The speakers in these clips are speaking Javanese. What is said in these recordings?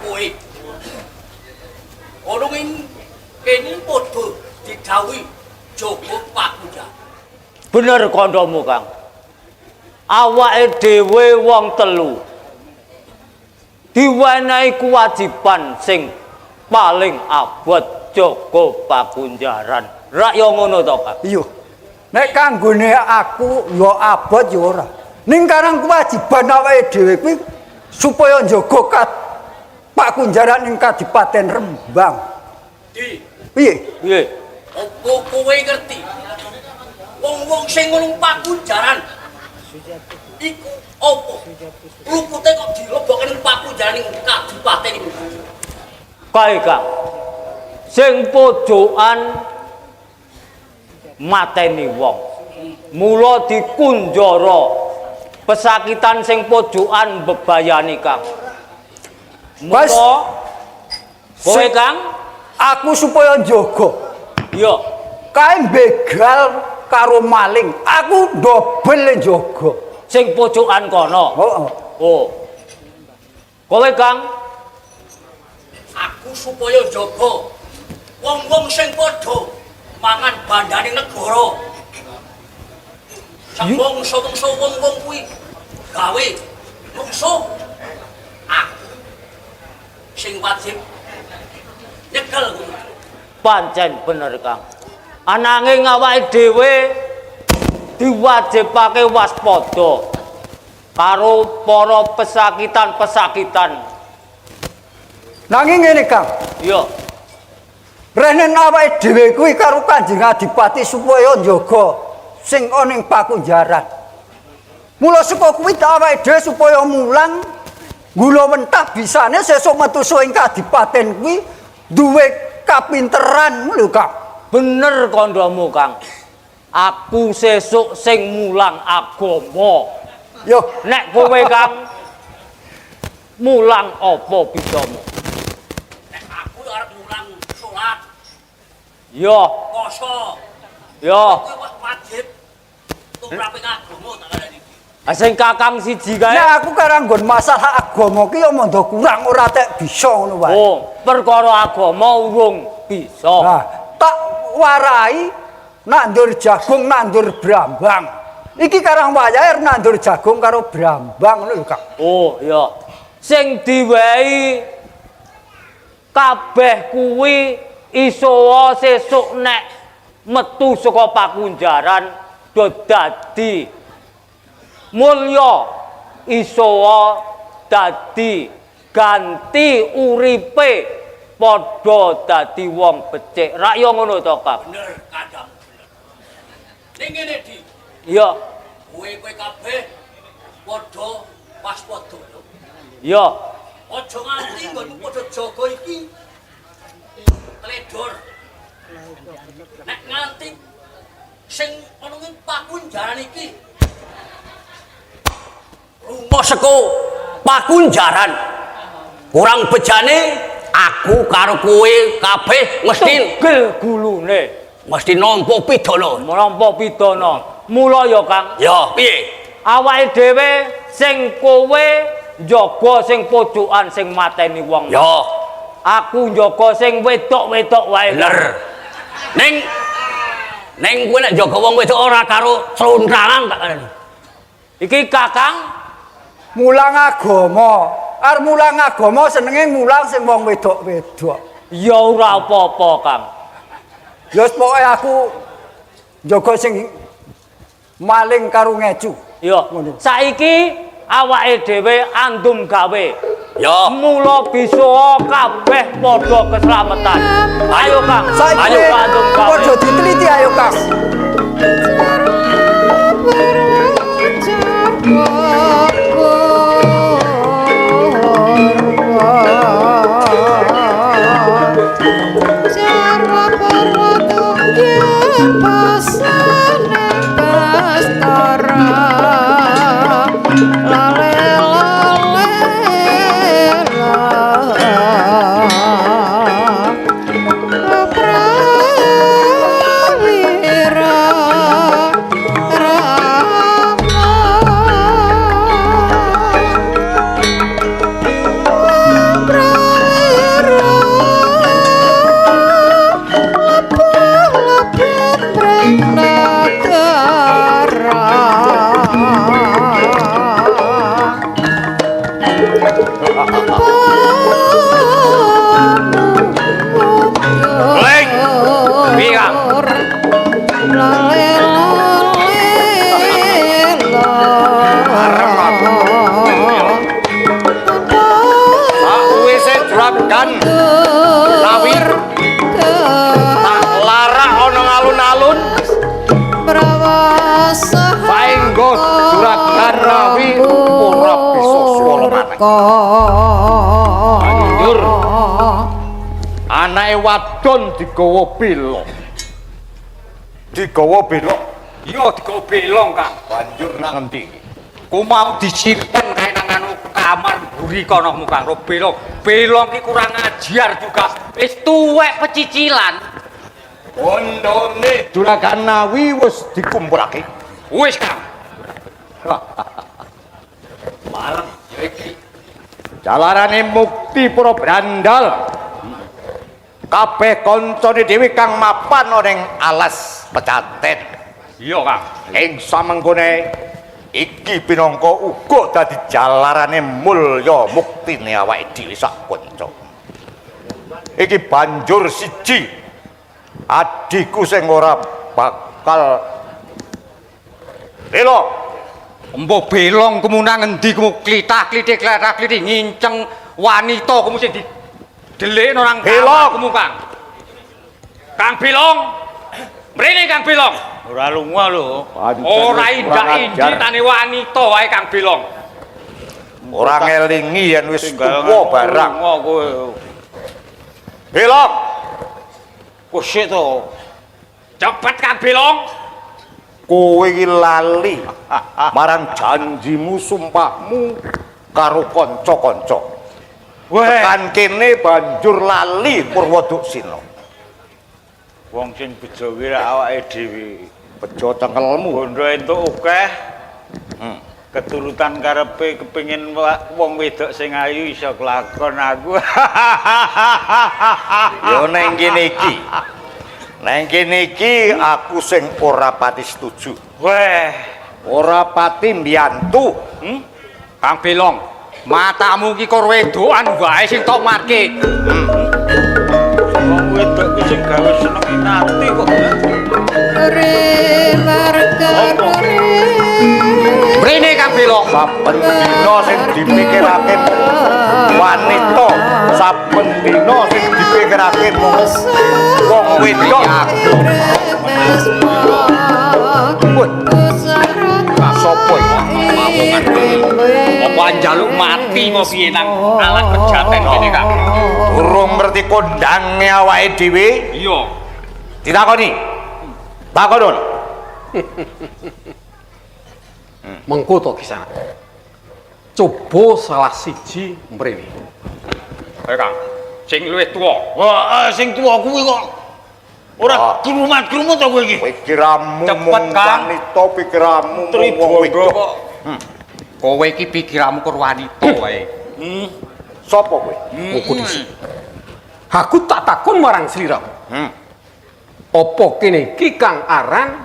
kowe. Ana ing kene padha didhawuhi jaga pakunjaran. Bener kandhamu, Kang. Awake dhewe wong telu diwenehi kewajiban sing paling abot jaga pakunjaran. Rak ya ngono to, Kang? Iya. Nek kanggone aku ya abot ya ora. Ning karang kewajiban awake dhewe kuwi supaya njaga pakunjaran ing Kadipaten Rembang. Di, Piye? Piye? Apa kowe ngerti? Wong-wong sing ngono pakunjaran iku apa? Lupute kok dilebokke ning pakunjaran ing kadipaten iku. Kae, Kang. Sing pojokan mateni wong. Mula dikunjara. Pesakitan sing pojokan bebayani, Kang. Wes. Mula kowe, Kang, Aku supaya njaga. Iya. Kae begal karo maling. Aku dobel njaga. Sing pojokan kono. Heeh. Oh. Kowe, Kang, Aku supaya njaga wong-wong sing padha mangan bandane negara. Sak mangsa-mangsa wong-wong kuwi gawe mungsuh, aku sing wajib nyekel kuwi. Pancen bener, Kang. Ananging awake dhewe diwajibake waspada karo para pesakitan-pesakitan. Nanging ngene, Kang. Iya. Renen awake dhewe kuwi karo Kanjeng Adipati supaya njaga sing ana ing pakunjaran. Mula saka kuwi awake dhewe supaya mulang gula mentah bisane sesuk metu ing kadipaten kuwi duwe kapinteran lho, Kang. Bener kandhamu, Kang. Aku sesuk sing mulang agama. Yo, Nek kowe, Kang, mulang apa bisamu? Nek aku arep mulang salat, Yo, poso, yo. kuwi wis wajib tumrape agama tak kandhani. Ah, sing kakang siji kae. Nek aku karang nggon masalah agama ki ya mondo kurang ora tek bisa ngono wae. Oh, perkara agama urung bisa. Nah, tak warai nandur jagung, nandur brambang. Iki karang wayahe arep nandur jagung karo brambang ngono lho, Kang. Oh, iya. Sing diwehi kabeh kuwi iso sesuk nek metu saka pakunjaran do dadi mulya, iso dadi ganti uripe padha dadi wong becik. Rak ya ngono to, Kang? Bener kandhamu bener. Ning ngene, Di, Iya, kowe-kowe kabeh padha waspada lho. Iya. Aja nganti nggonmu padha jaga iki tledor. Nek nganti sing ana ing pakunjaran iki rumo saka pakunjaran kurang bejane, aku karo kowe kabeh mesti Tugel gulune. Mesti nampa pidana. Nampa pidana. Mula ya, Kang. Ya, piye? Awake dhewe sing kowe njaga sing pojokan sing mateni wong. Ya. Aku njaga sing wedok-wedok wae. Bener. Ning ning kowe nek njaga wong wedok ora karo slontangan tak kandhani. Iki Kakang Mulang agama. Arep mulang agama senenge mulang sing wong wedok-wedok. Ya ora apa-apa, Kang. Ya wis pokoke aku njaga sing maling karo ngecu. Ya. Ngono. Saiki awake dhewe andum gawe. Ya. Mula bisa kabeh padha keslametan. Ayo, Kang. Saiki Ayo andum gawe. Padha diteliti ayo, Kang. Jarwa purwa tunggil pasane bastara lale lale la prawira. Leng. Piye, Kang? Arep aku. Sakwise juragan Nawi tak larak ana alun-alun saengga juragan Nawi ora bisa swara maneh. Banjur anake wadon digawa belok. Digawa belok. Iya digawa belong, Kang. Banjur nang endi iki? Ku mau disimpen kae nang anu kamar mburi kono mu Kang, ro belong. Belong ki kurang ajar juga. Wis tuwek pecicilan. Bondone juragan Nawi wis dikumpulake. Wis, Kang. Marem ya iki. Jalarane mukti para brandal. Kabeh kancane dhewe kang mapan ana ning alas Pecaten. Iya, Kang. Ing samengkone iki pinangka uga dadi jalarane mulya muktine awake dhewe sak kanca. Iki banjur siji adhiku sing ora bakal bela. Embo belong kumu nang endi kumu klithah-klithih klithah-klithih nginceng wanita kumu sing didelikno nang Belong. kumu, Kang. Kang Belong. Mrene Kang Belong. Ora lunga lho. Ora indak-inditane wanita wae Kang Belong. Ora ngelingi yen wis tuwa barang. Lunga kowe. Belong. Kusik to. Cepet Kang Belong. Kowe iki lali marang janjimu sumpahmu karo kanca-kanca. Tekan kene banjur lali Purwoduksina. Wong sing bejo kuwi rak awake dhewe. Bejo cengkelmu. Bondo entuk akeh. Keturutan karepe kepengin wong wedok sing ayu iso kelakon aku. Ya neng kene iki. Neng kene iki aku sing ora pati setuju. Weh, Ora pati mbiyantu. Kang Belong, matamu ki kor wedokan wae sing tok marke. Wong wedok ki sing gawe seneng ati kok. Mrene Kang Belong. Saben dina sing dipikirake wanita, saben dina sing dipikirake mung wong wedok. Sopo iki? Apa njaluk mati apa piye nang alat pejaten kene Kang? Durung ngerti kondange awake dhewe? Iya. Ditakoni. Takonon. Mengko to Kisana. Coba salah siji mrene. Ayo Kang. Sing luwih tuwa. Wah, sing tuwa kuwi kok ora krumat-krumut to kowe iki. Pikiranmu Cepet, mung Kang. wanita, pikiranmu mung wong wedok. Kok. Kowe iki pikiranmu kor wanita wae. Sopo kowe? Mengko dhisik. Aku tak takon marang sliramu. Apa kene iki Kang aran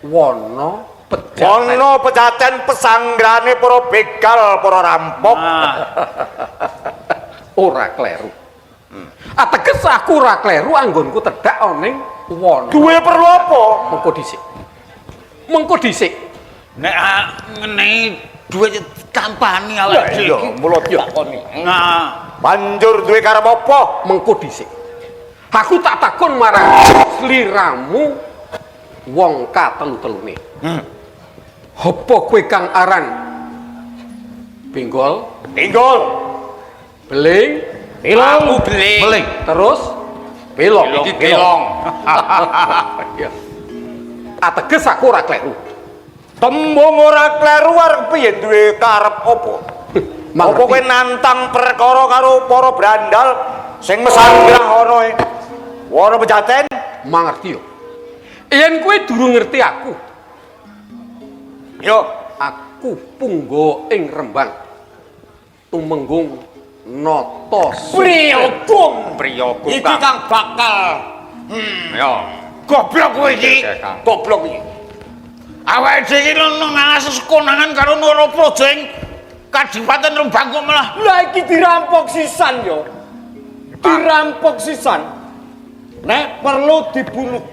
wana pejaten? Ana pejaten pesanggrane para begal, para rampok. Ora kleru. Ateges aku ora kleru anggonku tedhak ana ning wana. Duwe perlu apa? Mengko dhisik. Mengko dhisik. Nek ngene duwe tampani awake dhewe Iya, iki. mula ditakoni. Nah, Banjur duwe karep apa? Mengko dhisik. Aku tak takon marang sliramu wong katelu-telune. Apa kowe Kang aran Benggol, Tinggol. Beling, Aku beling. Beling. terus Belong. Iki belong. Iya. Ateges aku ora kleru. Tembung ora kleru arep piye duwe karep apa? Apa kowe nantang perkara karo para brandal sing mesanggrah ana e? Wana pejaten? Mangerti yo. Yen kowe durung ngerti aku, Yo, aku punggawa ing Rembang. Tumenggung Nata Priyogung, priyogung iki Kang bakal Yo. goblok kowe iki. Kang. Goblok iki. Awake dhewe iki nang alas sekonangan karo Nara Praja ing Kadipaten Rembang kok malah Lah iki dirampok sisan yo. Dirampok sisan. Nek perlu dibunuh.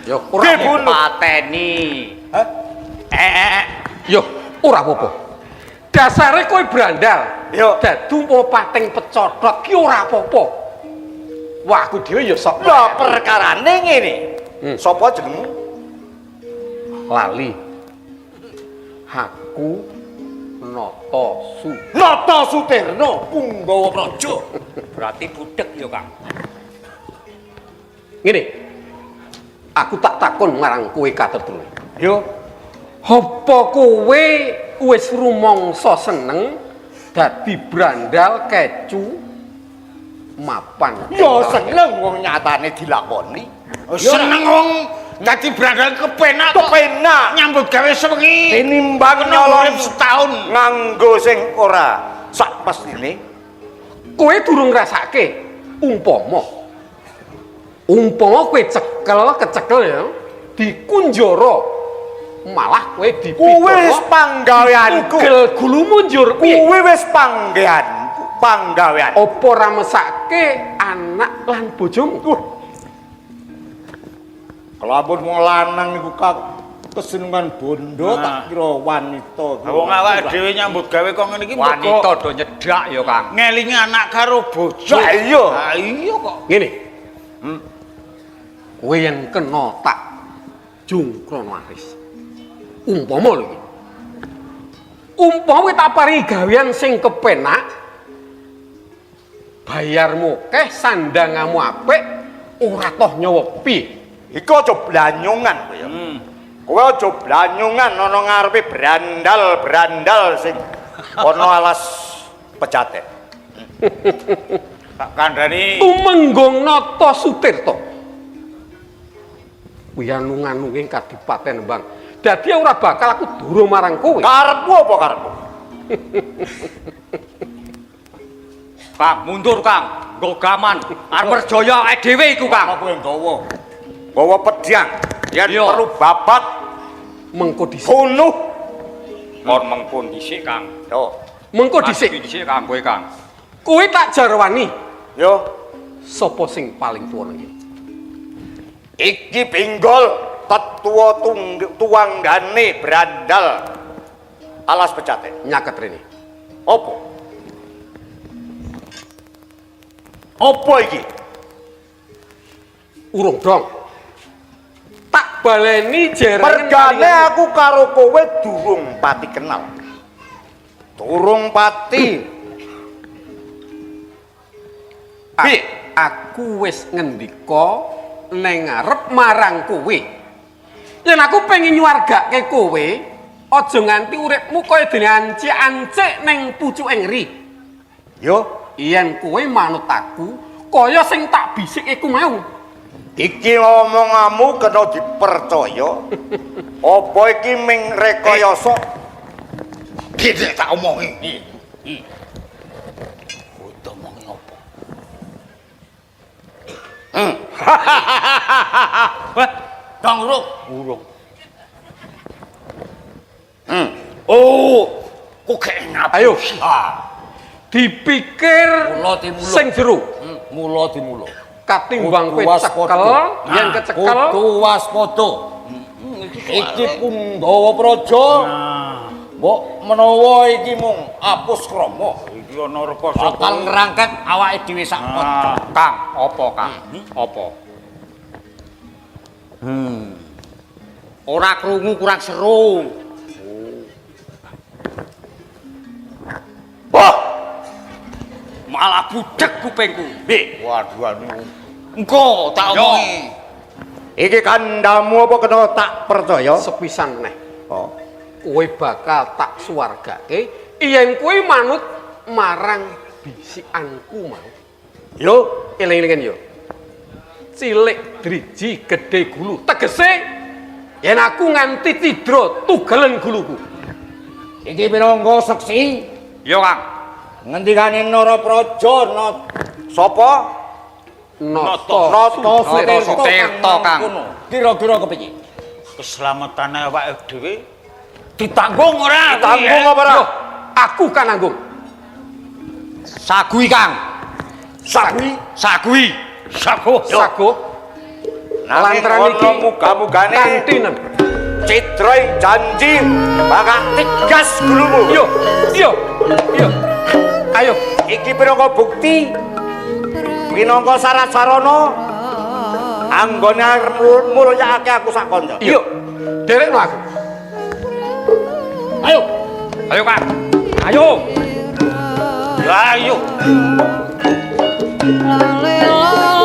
Yo ora Dibunuh. Pateni. Hah? Yo ora apa-apa. Dasare kowe brandal. Yo. Dadu mau pating pecotot ki ora apa-apa. Wah, aku dhewe ya sok Lah perkarane ngene. Sapa jenengmu? lali. Aku Nata Su. Nata Sutirna Punggawa Praja. Berarti budek yo, Kang. Ngene. Aku tak takon marang kowe katertune. Yo. Apa kowe wis rumangsa seneng dadi brandal kecu mapan? Yo seneng wong nyatane dilakoni. Seneng wong dadi brandal kepenak kok. Kepenak. Nyambut gawe sewengi. Tinimbang Kena nyolong urip setahun. nganggo sing ora sak mestine. Kowe durung ngrasake umpama umpama kowe cekel kecekel ya dikunjara malah kowe Kuwi wis dipidana panggaweanku. tugel gulumu njur piye? Kuwi wis panggaweanku, panggawean. Apa ora mesake anak lan bojomu? Kelamun wong lanang iku kesenengan bondo tak kira wanita. Wong awake dhewe nyambut gawe kok ngene iki Wanita do nyedak yo, Kang. ngelingi anak karo bojo. Lah iya. Lah iya kok. Ngene. Kowe yang kena tak jungkrono aris. Umpama lho iki. Umpama tak paringi gawean sing kepenak, bayarmu akeh, sandangamu apik, ora toh nyawa piye? Iku aja blanyungan kowe ya. Kowe aja blanyungan ana ngarepe brandal-brandal sing ana alas pejaten. Tak kandhani. Tumenggung Nata Sutirta. Kuwi anu-anu ing Kadipaten Rembang. Dadi ora bakal aku duro marang kowe. Karepmu apa karepmu? Kang, mundur, Kang. Nggo gaman. Arep perjaya awake dhewe iku, Kang. Apa kowe nggawa? Nggawa pedhang. Yen Iya. perlu babat Mengko dhisik. bunuh. Kon mengko dhisik, Kang. Yo. Mengko dhisik. Dhisik, Kang, kowe, Kang. Kowe tak jarwani Yo. sapa sing paling tuwa nang kene. Iki benggol tetua tuanggane brandal alas pejaten. Nyaket rene. Apa? Apa iki? Urung dong. Tak baleni jerene. Mergane aku karo kowe durung pati kenal. Durung pati. Bi, aku wis ngendika neng ngarep marang kowe. Yen aku pengen nyuwargake kowe, aja nganti uripmu kaya dene ancik-ancik neng pucuke ngeri. Yo, Yen kowe manut aku, kaya sing tak bisik iku mau. iki omonganmu kena dipercaya. Apa iki ming rekayasa? Gede tak omongi. Kowe omongi apa? Wah, dong urung. Urung. Oh, kok gak ngapus. Ayo. Dipikir Mula dimulo. sing jero. Mula dimulo. Katimbang kowe Kudu waspada. cekel, yen kecekel Kudu waspada. Iki Punggawa Praja. Mbok menawa iki mung apus krama. Iki ana rekoso. Bakal ngrangket awake dhewe sak pojok. Kang, apa, Kang? Apa? Ora krungu kurang seru. Wah, Malah budek kupingku. bi, Waduh anu. Engko tak Yo. omongi. iki kandamu apa kena tak percaya? sepisan neh. Oh. Kowe bakal tak suwargake yen kowe manut marang bisikanku mau. Yo, Eling-elingan yo. Cilik driji gedhe gulu. Tegese yen aku nganti cidra tugelen guluku. Iki minangka seksi Yo, Kang. ngendikane Narapraja sapa? Nata Nata Sutirta, Kang. Kira-kira kepiye? Keselamatane awake dhewe Ditanggung ora? Ditanggung apa ora? Yo, aku kan nanggung. Sagui, Kang. Sagui. Sagui. Sago. Sago Nanging Lantaran ana iki muga-mugane kantinen. cidra ing janji bakal tegas gulumu. Yo, yo, yo. Ayo, Iki pinangka bukti, pinangka syarat sarana anggone arep mulyakake aku sak kanca. yo. Derekno aku. Ayo. Ayo, Kang. Ayo. Ayo. Lale lale.